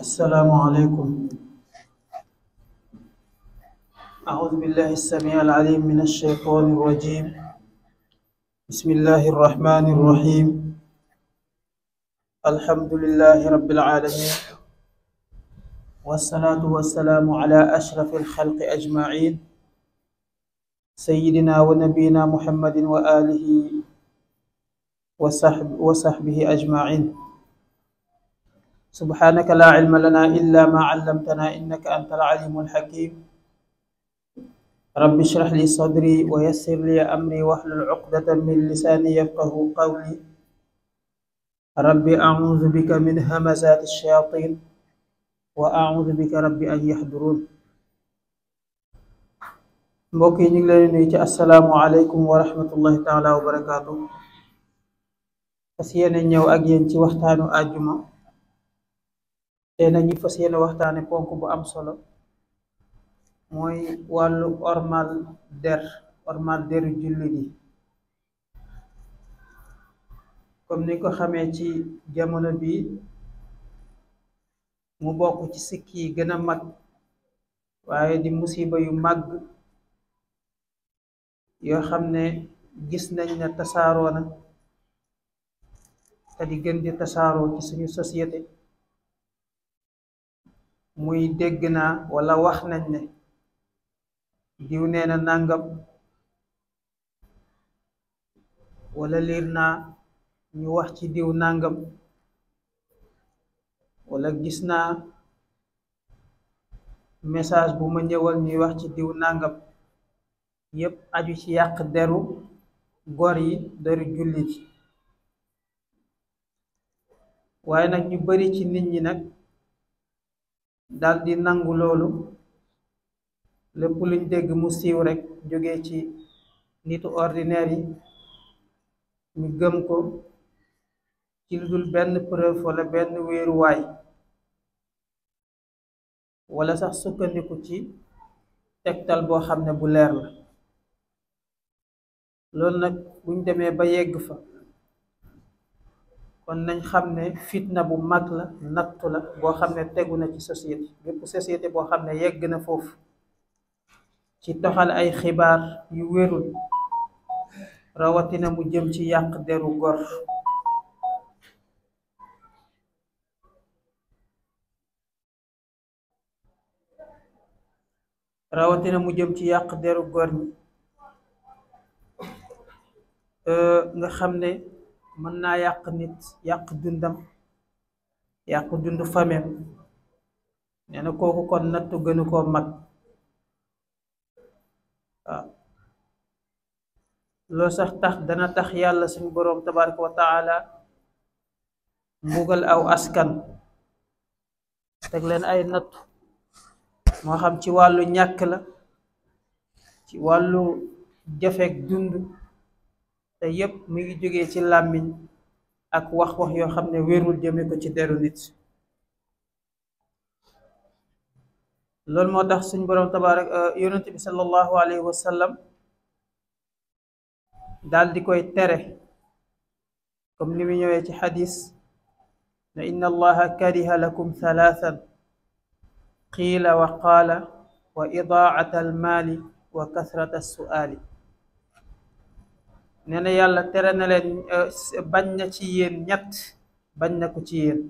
السلام عليكم. أعوذ بالله السميع العليم من الشيطان الرجيم. بسم الله الرحمن الرحيم. الحمد لله رب العالمين، والصلاة والسلام على أشرف الخلق أجمعين، سيدنا ونبينا محمد وآله وصحبه أجمعين. سبحانك لا علم لنا إلا ما علمتنا إنك أنت العليم الحكيم. رب اشرح لي صدري ويسر لي أمري واحلل عقدة من لساني يفقه قولي. رب أعوذ بك من همزات الشياطين وأعوذ بك رب أن يحضرون. mbokk yi ñu ngi leen nuyu ci assalaamu aleykum wa rahmatullahi taala wa barakaatu. fas yéene ñëw ak yéen ci waxtaanu àjjuma. tey nag ñu fas yéene waxtaane ponk bu am solo, mooy wàllu ormal deru jullit yi. comme ni ko xamee ci jamono bi mu bokk ci sikk yi gën a mag, waaye di musiba yu màgg yoo xam ne gis nañ ne tasaaroo na te di gën di tasaaroo ci suñu société. muy dégg naa wala wax nañ ne diw nee na nàngam, wala liir naa ñu wax ci diw nàngam, wala gis naa message bu ma ñëwal ñuy wax ci diw nàngam. yépp aju ci yàq deru gor yi, deru jullit yi. waaye nag ñu bari ci nit ñi nag daldi nangu loolu. lépp luñ dégg mu siiw rekk jóge ci nitu ordinaire yi, ñu gëm ko ci lu dul benn preuve wala benn wéeruwaay, wala sax sukkandiku ci tegtal boo xam ne bu leer la. loolu nag buñ demee ba yegg fa, kon nañ xam ne fitna bu mag la, nattu la boo xam ne tegu na ci société bépp. société boo xam ne yegg na foofu ci toxal ay xibaar yu wérul, rawatina mu jëm ci yàq deru gor. rawatina mu jëm ci yàq deru gor ñi, nga xam ne mën naa yàq nit, yàq dundam, yàq dundu famem. nee na kooku kon nattu gënu koo mag. waaw loo sax dana tax yàlla suñu boroom tabaraka wa taala mbugal aw askan, teg leen ay nattu, moo xam ci wàllu ñàkk la, ci wàllu jafeek dund, te yépp mi ngi jógee ci làmmiñ ak wax yoo xam ne wérul jëme ko ci deru nit. loolu moo tax suñ boroom yonent bi sallallahu alayhi wa sallam daal di koy tere, comme ni mu ñëwee ci xadis ne inna allaha kariha lakum thalathan qiila wa qaala wa idaata almaali wa kasrata suaali. nee na yàlla tere na leen, bañ na ci yéen ñett, bañ na ko ci yéen.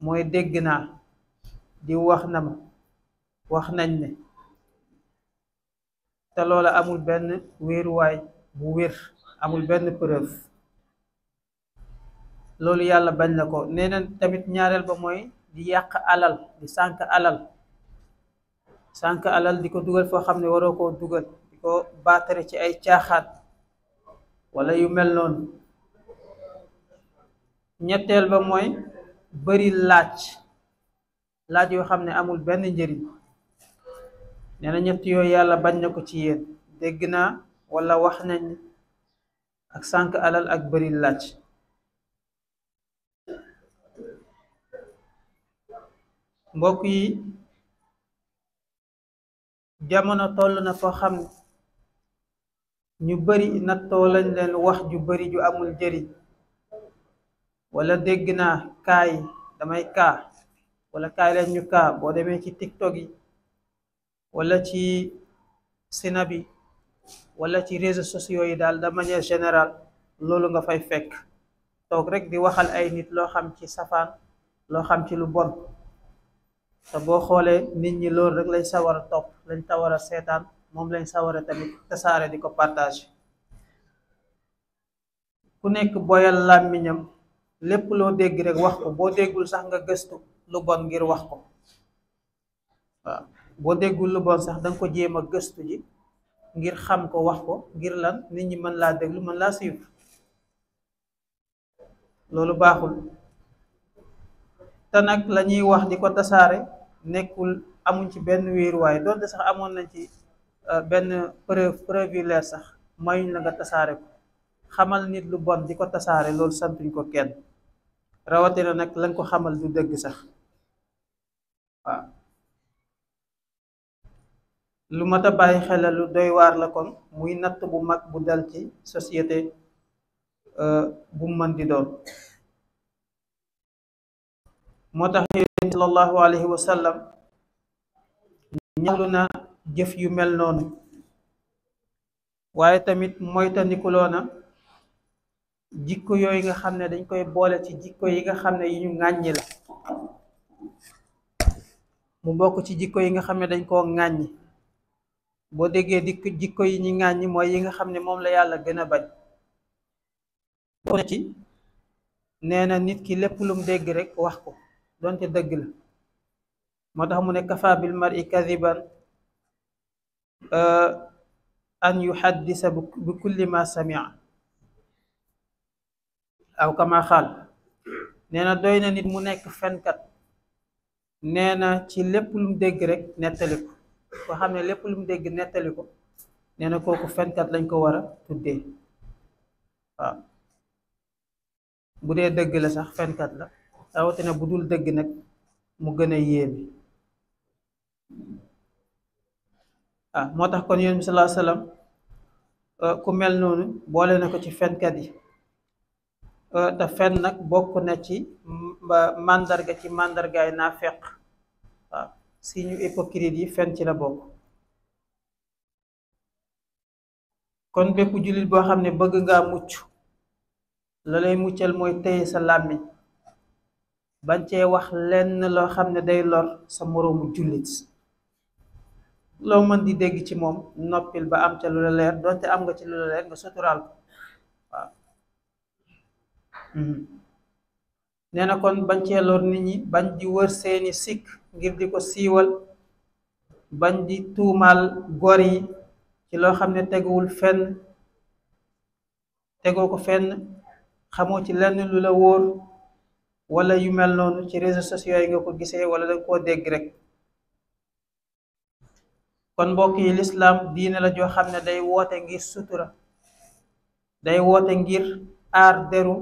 mooy dégg naa, di wax na ma, wax nañ ne, te loola amul benn wéeruwaay bu wér, amul benn preuve. loolu yàlla bañ na ko. nee na tamit ñaareel ba mooy di yàq alal, di sànk alal. sànk alal di ko dugal foo xam ne waroo koo dugal, di ko baatare ci ay caaxaan wala yu mel noonu. ñetteel ba mooy bari laaj yoo xam ne amul benn njëriñ. nee na ñett yooyu yàlla bañ na ko ci yéen: dégg naa wala wax nañ, ak sànk alal, ak bari laaj. mbokk yi, jamono toll na foo xam ne ñu bari nattoo lañ leen wax ju bari ju amul njëriñ, wala dégg naa kaay damay kaa, wala kaay leen ñu kaa boo demee ci TikTok yi wala ci Snap bi wala ci réseaux sociaux yi daal de manière générale loolu nga fay fekk toog rek di waxal ay nit loo xam ci safaan loo xam ci lu bon te boo xoolee nit ñi loolu rek lañ sawar a topp lañ sawar a seetaan moom lañ sawar a tamit tasaare di ko partage ku nekk boyal làmmiñam lépp loo dégg rek wax ko boo déggul sax nga gëstu lu bon ngir wax ko waaw boo déggul lu bon sax danga ko jéem a gëstu ji ngir xam ko wax ko ngir lan nit ñi mën laa déglu mën laa suivre loolu baaxul te nag la ñuy wax di ko tasaare nekkul amuñ ci benn wéeruwaay doonte sax amoon nañ ci benn preuve leer sax mayuñ la nga tasaare ko xamal nit lu bon di ko tasaare loolu santuñ ko kenn rawatina nag lañ ko xamal du dëgg sax waaw lu mat a bàyyi xel lu doy waar la kon muy natt bu mag bu dal ci société bu mën di doon moo tax yonent sallallahu alayhi wa sallam ñaawlu na jëf yu mel noonu waaye tamit moytandikuloo na jikko yooyu nga xam ne dañ koy boole ci jikko yi nga xam ne yi ñu ŋàññi la mu bokk ci jikko yi nga xam ne dañ koo ŋàññi boo déggee jikko yi ñi ŋàññi mooy yi nga xam ne moom la yàlla gën a bañ boo ci nee na nit ki lépp lum dégg rek wax ko donte dëgg la moo tax mu ne kafa bil mar'i kadiban an yuhaddisa bi kulli ma samia aw kama xaal nee na doy na nit mu nekk fenkat nee na ci lépp lum dégg rek nettali ko koo xam ne lépp lum dégg nettali ko nee na kooku fenkat lañ ko war a tuddee waaw bu dee dëgg la sax fenkat la rawatina bu dul dëgg nag mu gën a yéeme moo tax kon yonent bi sallallahu alayhi wasallam ku mel noonu boole na ko ci fenkat yi te fen nag bokk na ci màndarga ci màndargaay naafeq waaw si ñu hypocrite yi fen ci la bokk kon bépp jullit boo xam ne bëgg ngaa mucc la lay muccal mooy téye sa làmmiñ bañ cee wax lenn loo xam ne day lor sa moroomu jullit loo mën di dégg ci moom noppil ba am ca lu la leer donte am nga ci lu la leer nga suturaal ko waaw nee na kon bañ cee lor nit ñi bañ di wër seeni sikk ngir di ko siiwal bañ di tuumaal gor yi ci loo xam ne teguwul fenn tegoo ko fenn xamoo ci lenn lu la wóor wala yu mel noonu ci réseaux sociaux yi nga ko gisee wala danga koo dégg rek kon mbokk yi lislaam diine la joo xam ne day woote ngir sutura day woote ngir aar deru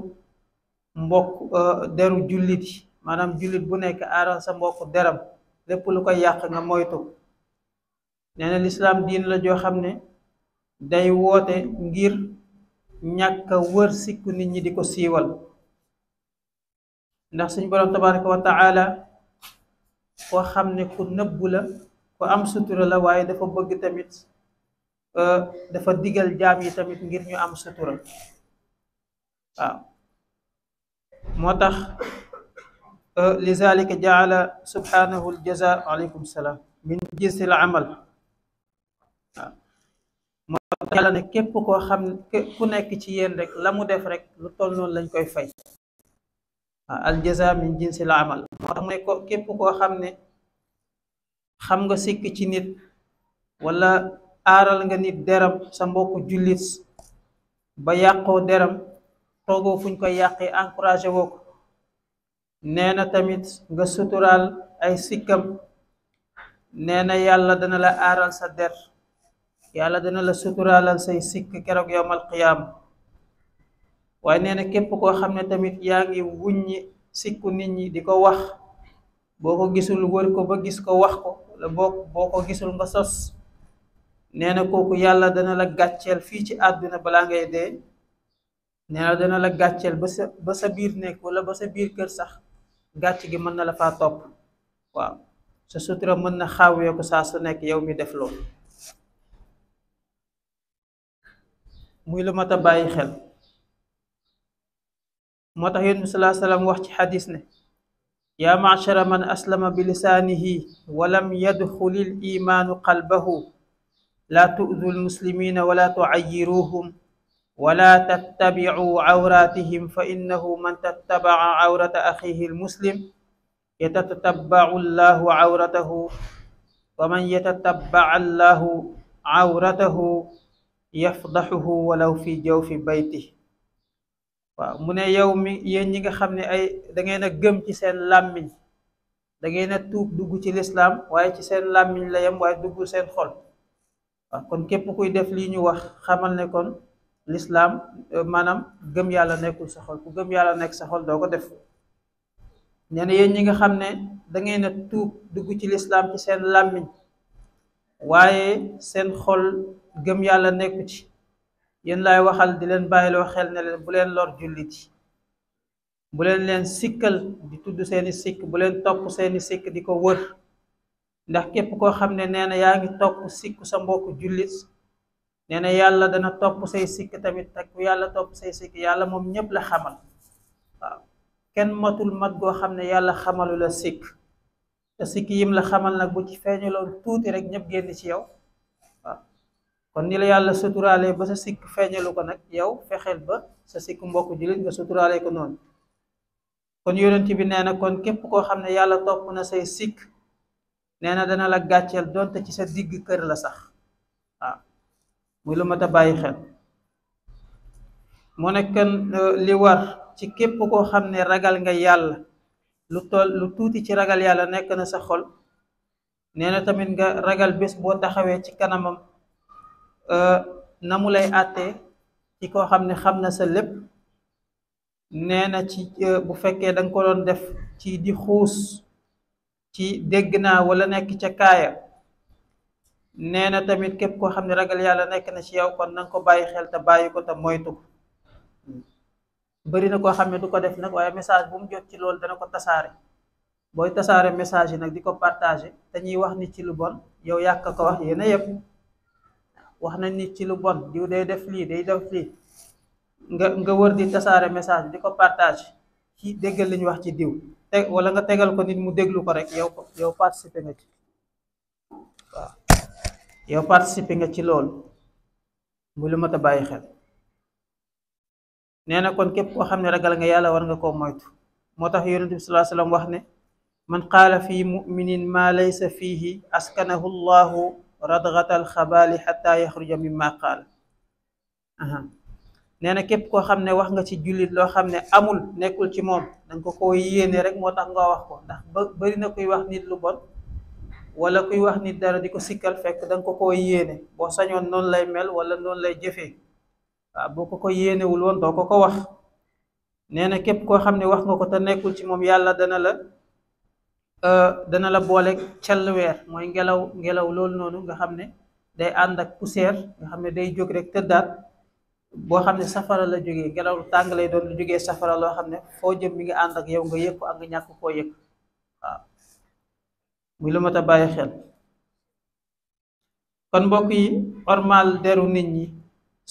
mbokk deru jullit yi maanaam jullit bu nekk aaral sa mbokk deram lépp lu koy yàq nga moytu nee na lislaam diine la joo xam ne day woote ngir ñàkk a wër sikku nit ñi di ko siiwal ndax suñ boroom tabaraka wa taala koo xam ne ku nëbbu la ku am sutura la waaye dafa bëgg tamit dafa digal jaam yi tamit ngir ñu am sutura waaw moo tax lizalika jaala subhanahu aljaza aleykum salaam min jinsil amal waaw moo tax yàlla ne képp koo xam ku nekk ci yéen rek la mu def rek lu toll noonu lañ koy fay waaw aljaza min jinsil amal moo tax mu ne ko képp koo xam ne xam nga sikk ci nit wala aaral nga nit deram sa mbokku jullit ba yàqoo deram toogoo fuñ koy yàqee encouragé woo ko nee na tamit nga suturaal ay sikkam nee na yàlla dana la aaral sa der yàlla dana la suturaalal say sikk keroog yowmal qiyaama waaye nee na képp koo xam ne tamit yaa ngi wuññi sikku nit ñi di ko wax boo ko gisul wër ko ba gis ko wax ko la boo ko gisul nga sos nee na kooku yàlla dana la gàcceel fii ci àdduna balaa ngay dee nee na dana la gàcceel ba sa biir nekk wala ba sa biir kër sax gàcc gi mën na la faa topp waaw sa sutura mën na xawee ko saa su nekk yow mi def loolu muy lu mat a bàyyi xel moo tax yonent bi salaa salaam wax ci xadis ne yaa ma'shara man aslama bi lisaanihi walam yadxulil imaanu qalbahu laa tu'du lmuslimina wala tu'ayyiruhum wala tattabi'u awratihim fa innahu man tattaba'a awrata axihi lmuslim yatatabba'u allahu awratahu wa man yatatabba'a allahu awratahu yafdaxuhu walaw fi jawfi bayti waaw mu ne yow mi yéen ñi nga xam ne ay da ngeen a gëm ci seen làmmiñ da ngeen a tuub dugg ci lislaam waaye ci seen làmmiñ la yem waaye duggul seen xol waaw kon képp kuy def lii ñu wax xamal ne kon lislaam maanaam gëm yàlla nekkul sa xol ku gëm yàlla nekk sa xol doo ko def nee na yéen ñi nga xam ne da ngeen a tuub dugg ci lislaam ci seen làmmiñ waaye seen xol gëm yàlla nekku ci yéen laay waxal di leen bàyyiloo xel ne leen bu leen lor jullit yi bu leen leen sikkal di tudd seeni sikk bu leen topp seeni sikk di ko wër ndax képp koo xam ne nee na yaa ngi topp sikku sa mbokku jullit nee na yàlla dana topp say sikk tamit ak ku yàlla topp say sikk yàlla moom ñépp la xamal waaw kenn matul mat goo xam ne yàlla xamalu la sikk te sikk yim la xamal nag bu ci feeñaloon tuuti rek ñépp génn ci yow waaw kon ni la yàlla suturaalee ba sa sikk feeñalu ko nag yow fexeel ba sa sikk mbokku jullit nga suturaalee ko noonu kon yonent bi nee na kon képp koo xam ne yàlla topp na say sikk nee na dana la gàcceel donte ci sa digg kër la sax waaw muy lu mat a bàyyi xel mu nekk li war ci képp koo xam ne ragal nga yàlla lu tuuti ci ragal yàlla nekk na sa xol nee na tamit nga ragal bés boo taxawee ci kanamam na mu lay àttee ci koo xam ne xam na sa lépp nee na ci bu fekkee danga ko doon def ci di xuus ci dégg naa wala nekk ca kaaya nee na tamit képp koo xam ne ragal yàlla nekk na ci yow kon nanga ko bàyyi xel te bàyyi ko te moytu ko bari na koo xam ne du ko def nag waaye message bu mu jot ci loolu dana ko tasaare booy tasaare message yi nag di ko partager te ñuy wax nit ci lu bon yow yàq ko wax yéen a yëpp wax na nit ci lu bon diw day def lii day def lii nga wër di tasaare message di ko partager ci déggal li ñu wax ci diw wala nga tegal ko nit mu déglu ko rek yow participer nga ci waaw yow participer nga ci loolu mu lu mat a bàyyi xel nee na kon képp koo xam ne ragal nga yàlla war nga koo moytu moo tax yonent bi sallallahu alayhi wasallam wax ne man qaala fi muminin ma laysa fihi askanahu llahu radgatal xabaali xata yaxruja mimma qaala nee na képp koo xam ne wax nga ci jullit loo xam ne amul nekkul ci moom danga ko koo yéene rek moo tax nga wax ko ndax bari na kuy wax nit lu bon wala kuy wax nit dara di ko sikkal fekk danga ko koo yéene boo sañoon noonu lay mel wala noonu lay jëfee waaw boo ko yéenewul woon doo ko wax nee na képp koo xam ne wax nga ko te nekkul ci moom yàlla dana la boole celluweer mooy ngelaw loolu noonu nga xam ne day ànd ak poussière nga xam ne day jóg rek tëddaat boo xam ne safara la jógee ngelaw lu tàng lay doon lu jógee safara loo xam ne foo jëm mi ngi ànd ak yow nga yëg ko ak nga ñàkk koo yëg waaw muy lu mat a bàyyi xel kon mbokk yi ormal deru nit ñi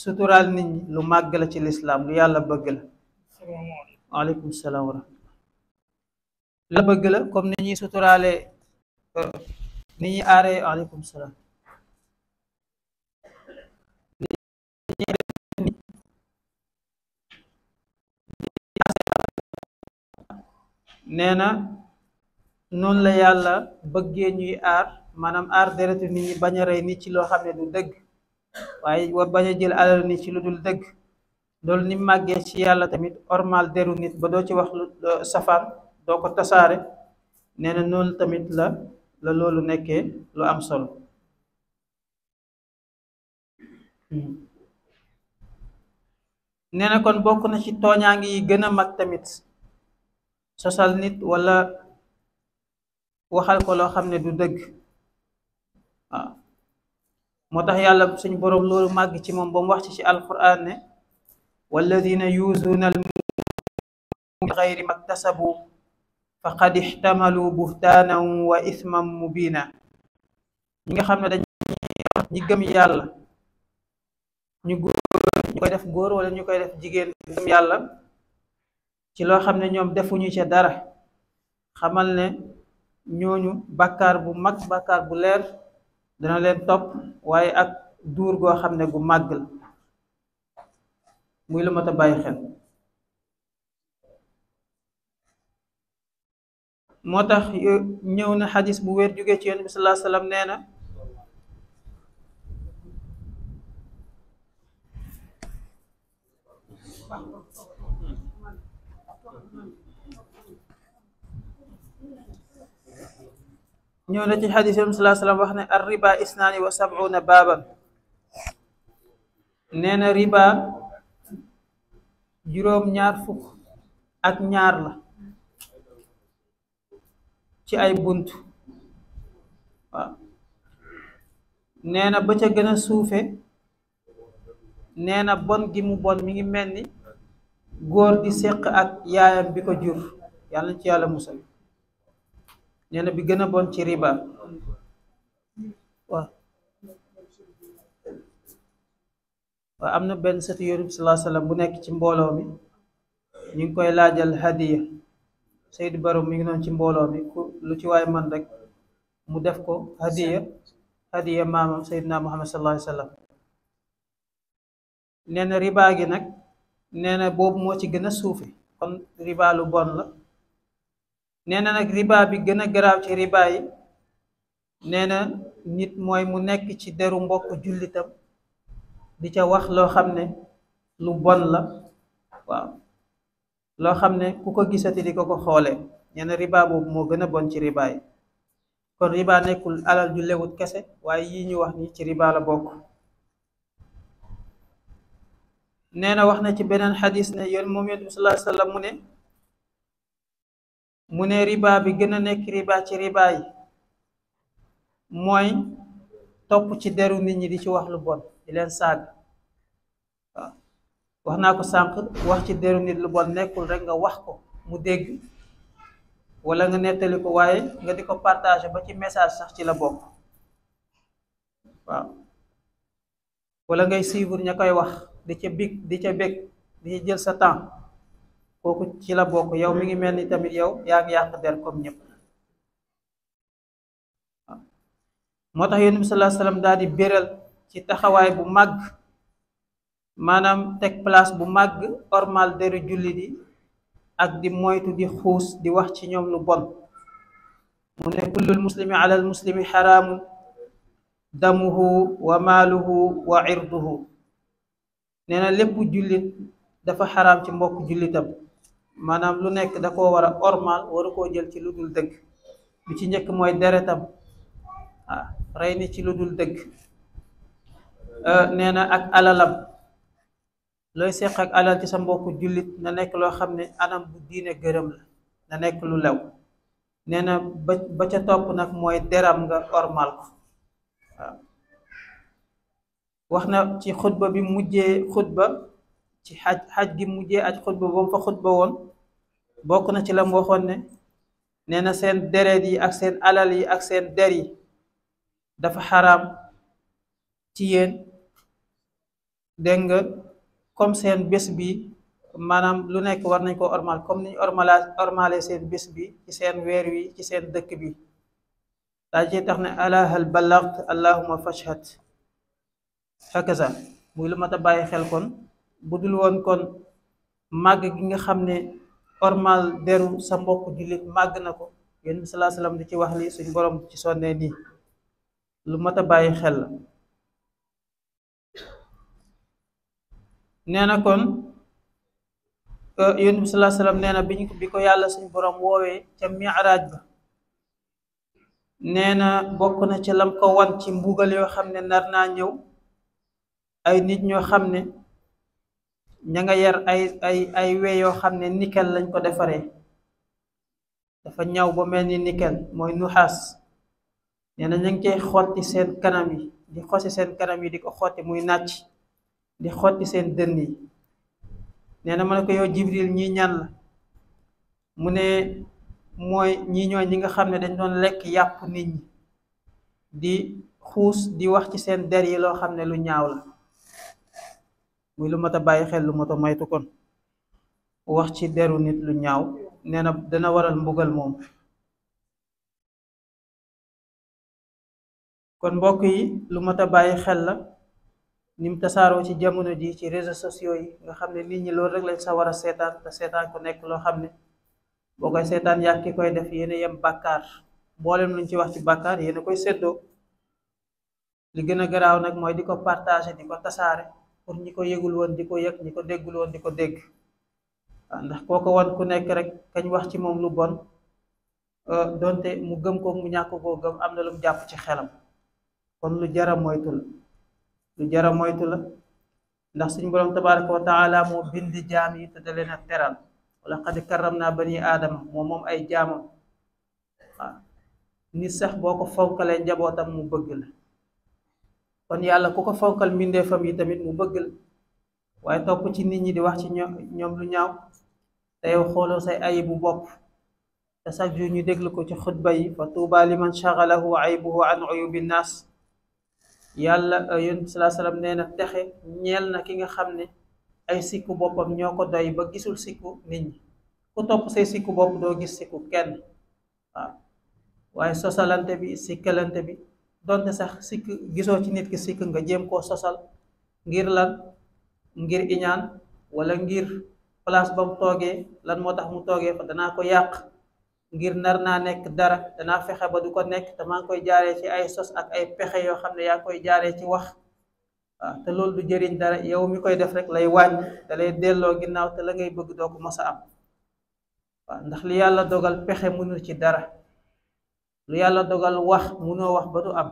suturaal nit ñi lu màgg la ci lislaam lu yàlla bëgg la waaleykum salaam wa rahmatullah la bëgg la comme ni ñuy suturaale ni ñuy aaree waaleykum salaam nee na noonu la yàlla bëggee ñuy aar maanaam aar deretu nit ñi bañ a rey nit ci loo xam ne du dëgg waaye wa bañ a jël alal nit ci lu dul dëgg loolu ni màggee ci yàlla tamit ormal deru nit ba doo ci wax lu safaan doo ko tasaare nee na noonu tamit la loolu nekkee lu am solo nee na kon bokk na ci tooñaangi yi gën a mag tamit sosal nit wala waxal ko loo xam ne du dëgg waaw moo tax yàlla suñu boroom loolu màgg ci moom ba mu wax ci alquran ne walladina yuzuuna al mu'miniina bi gayri maktasabu faqad ixtamalu buhtaanan wa ithman mubina. ñi nga xam ne dañ ñi gëm yàlla ñu góor ñu koy def góor wala ñu koy def jigéen gëm yàlla ci loo xam ne ñoom defuñu ca dara, xamal ne ñooñu bàkkaar bu mag, bàkkaar bu leer dana leen topp, waaye ak duur goo xam ne gu màgg la, muy lu mat a bàyyi xel. moo tax ñëw na xadis bu wér jóge ci yonent bi sallallahu alayhi wa sallam nee na ñëw na ci xadis yonent bi sallallahu alayhi wa sallam wax ne ar riba isnaani wa sab'una baaban. nee na riba juróom-ñaar fukk ak ñaar la ci ay bunt. waaw nee na ba ca gën a suufe, nee na bon gi mu bon mi ngi mel ni góor di séq ak yaayam bi ko jur, yàlla na ci yàlla musal. nee na bi gën a bon ci riba. waaw waaw am na benn sëtu yonent bi sallallahu alayhi wa sallam bu nekk ci mbooloo mi, ñu ngi koy laajal hadiya. Seydou Baro mi ngi noonu ci mbooloo mi, ku lu ci waay man rek mu def ko hadiya maamam Seydina Muhammad sallallahu alayhi wa sallam. nee na riba gi nag, nee na boobu moo ci gën a suufe, kon riba lu bon la. nee na nag riba bi gën a garaaw ci riba yi, nee na nit mooy mu nekk ci deru mbokk jullitam di ca wax loo xam ne lu bon la. waaw loo xam ne ku ko gisati di ko xoolee. nee na riba boobu moo gën a bon ci riba yi. kon riba nekkul alal ju lewut kese, waaye yii ñu wax ni ci riba la bokk. nee na wax na ci beneen xadis ne moom yonent bi sallallahu alayhi wa sallam mu ne riba bi gën a nekk riba ci riba yi mooy topp ci deru nit ñi di ci wax lu bon, di leen saaga. waaw wax naa ko sànq, wax ci deru nit lu bon nekkul rek nga wax ko mu dégg wala nga nettali ko, waaye nga di ko partager ba ci message sax ci la bokk. waaw wala ngay suivre ña koy wax di ca bég di ca jël sa temps, kooku ci la bokk. yow mi ngi mel ni tamit yow yaa ngi yàq der comme ñëpp. waaw moo tax yonent bi sallallahu alayhi wa sallam daal di béral ci taxawaay bu màgg, maanaam teg place bu màgg ormal deru jullit yi ak di moytu di xuus di wax ci ñoom lu bon. mu ne kullul muslimi ala al muslimi xaraamun damuhu wa maaluhu wa irduhu. nee na lépp jullit dafa xaraam ci mbokk jullitam, maanaam lu nekk da koo war a ormal, waru koo jël ci lu dul dëgg. bi ci njëkk mooy deretam, rey ni ci lu dul dëgg. nee na ak alalam, looy seq ak alal ci sa mbokku jullit na nekk loo xam ne anam bu diine gërëm la, na nekk lu lew. nee na ba ca topp nag mooy deram nga ormal ko. waaw wax na ci xutba bi mujjee xutba ci xaj gi mujjee aj xutba ba mu fa xutba woon, bokk na ci la mu waxoon ne nee na seen deret yi ak seen alal yi ak seen der yi dafa xaraam ci yéen, dégg nga, comme seen bés bi, maanaam lu nekk war nañ ko ormal comme ni ñu ormale seen bés bi ci seen weer wi ci seen dëkk bi. daa ci tax ne ala hal ballagt allahumma fashhad. hakaza muy lu mat a bàyyi xel. kon bu dul woon kon màgg gi nga xam ne ormal deru sa mbokk jullit màgg na ko, yonent bi sallallahu alayhi wa sallam di ci wax li suñ borom ci sonnee nii, lu mat a bàyyi xel la. nee na kon yonent bi sallallahu alayhi wa sallam nee na bi ko yàlla suñ borom woowee ca mi'raaj ba, nee na bokk na ci lam ko wan ci mbugal yoo xam ne nar naa ñëw. ay nit ñoo xam ne ña nga yar ay we yoo xam ne nickel lañ ko defaree, dafa ñaw ba mel ni nickel, mooy nuxaas. nee na ña ngi koy xotti seen kanam yi, di xosi seen kanam yi di ko xotti muy nàcc, di xotti seen dënn yi. nee na ma ne ko yow Jibril ñi ñan la? mu ne mooy ñooy ñi nga xam ne dañ doon lekk yàpp nit ñi di xuus di wax ci seen der yi loo xam ne lu ñaaw la muy lu mat a bàyyi xel, lu mat a moytu. kon wax ci deru nit lu ñaaw nee na dana waral mbugal moom. kon mbokk yi lu mat a bàyyi xel la nim tasaaroo ci jamono ji ci réseaux sociaux yi nga xam ne nit ñi loolu rek lañ sa war a seetaan te seetaan ko nekk loo xam ne boo koy seetaan yàq ki koy def yéen a yem bàkkaar. mboolem luñ ci wax ci bàkkaar yéen a koy séddoo. li gën a garaaw nag mooy di ko partager di ko tasaare pour ñi ko yëgul woon di ko yëg, ñi ko déggul woon di ko dégg. ndax koo ko wan ku nekk rek kañ wax ci moom lu bon donte mu gëm ko mu ñàkk koo gëm am na lu mu jàpp ci xelam. kon lu jara moytu la, lu jara moytu la, ndax suñu borom tabaraka wa taala moo bind jaam yi te da leen a teral. wala qad karram naa bani aadama moom ay jaamam. waaw nit sax boo ko fonkalee njabootam mu bëgg la. kon yàlla ku ko fonkal mbindeefam yi tamit mu bëgg la. waaye topp ci nit ñi di wax ci ñoom lu ñaaw te yow xooloo say ayibu bopp. te chaque jour ñu déglu ko ci xutba yi fa tuuba liman shagalahu aybuhu an uyubi naas. yàlla yonent salaa salaam nee na texe ñeel na ki nga xam ne ay sikku boppam ñoo ko doy ba gisul sikku nit ñi. ku topp say sikku bopp doo gis sikku kenn. waaw waaye sosalante bi sikkalante bi donte sax sikk gisoo ci nit ki sikk nga jéem koo sosal ngir lan, ngir iñaan wala ngir place ba mu toogee lan moo tax mu toogee fa danaa ko yàq, ngir nar naa nekk dara danaa fexe ba du ko nekk te maa ngi koy jaaree ci ay sos ak ay pexe yoo xam ne yaa ngi koy jaaree ci wax. waaw te loolu du jëriñ dara, yow mi koy def rek lay wàññi da lay delloo ginnaaw te la ngay bëgg doo ko mos a am. waaw ndax li yàlla dogal pexe mënul ci dara. lu yàlla dogal wax munoo wax ba du am.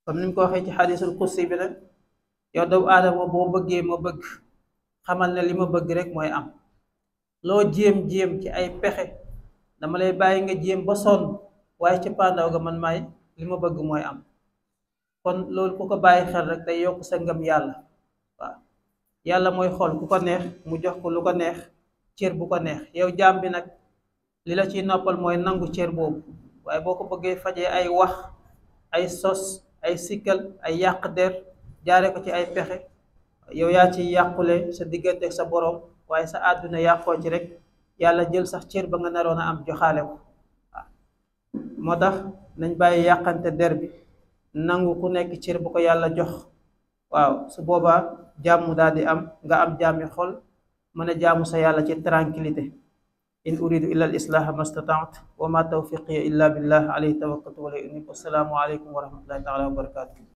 comme ni mu ko waxee ci xadiisul qudsi bi nag yow doomu aadama boo bëggee ma bëgg xamal ne li ma bëgg rek mooy am. loo jéem ci ay pexe dama lay bàyyi nga jéem ba sonn waaye ci pandaw ga man maay li ma bëgg mooy am. kon loolu ku ko bàyyi xel rek day yokk sa ngëm yàlla. waaw yàlla mooy xool ku ko neex mu jox ko lu ko neex, cër bu ko neex. yow jaam bi nag li la ciy noppal mooy nangu cër boobu. waaye boo ko bëggee fajee ay wax, ay sos, ay sikkal, ay yàq der jaare ko ci ay pexe, yow yaa ci yàqule sa diggante ak sa borom, waaye sa àdduna yàqoo ci rek yàlla jël sax cër ba nga naroon a am joxaale ko. waaw moo tax nañ bàyyi yàqante der bi, nangu ku nekk cër bu ko yàlla jox. waaw su boobaa jàmm daal di am, nga am jàmmi xol, mën a jaamu sa yàlla ci tranquillité. in uridu illa al islaha ma stata'tu wa ma tawfiqiya illa billah alayhi tawakkaltu wa ilayhi unib. Assalaamu aleykum wa rahmatullahi taala wa barakatuh.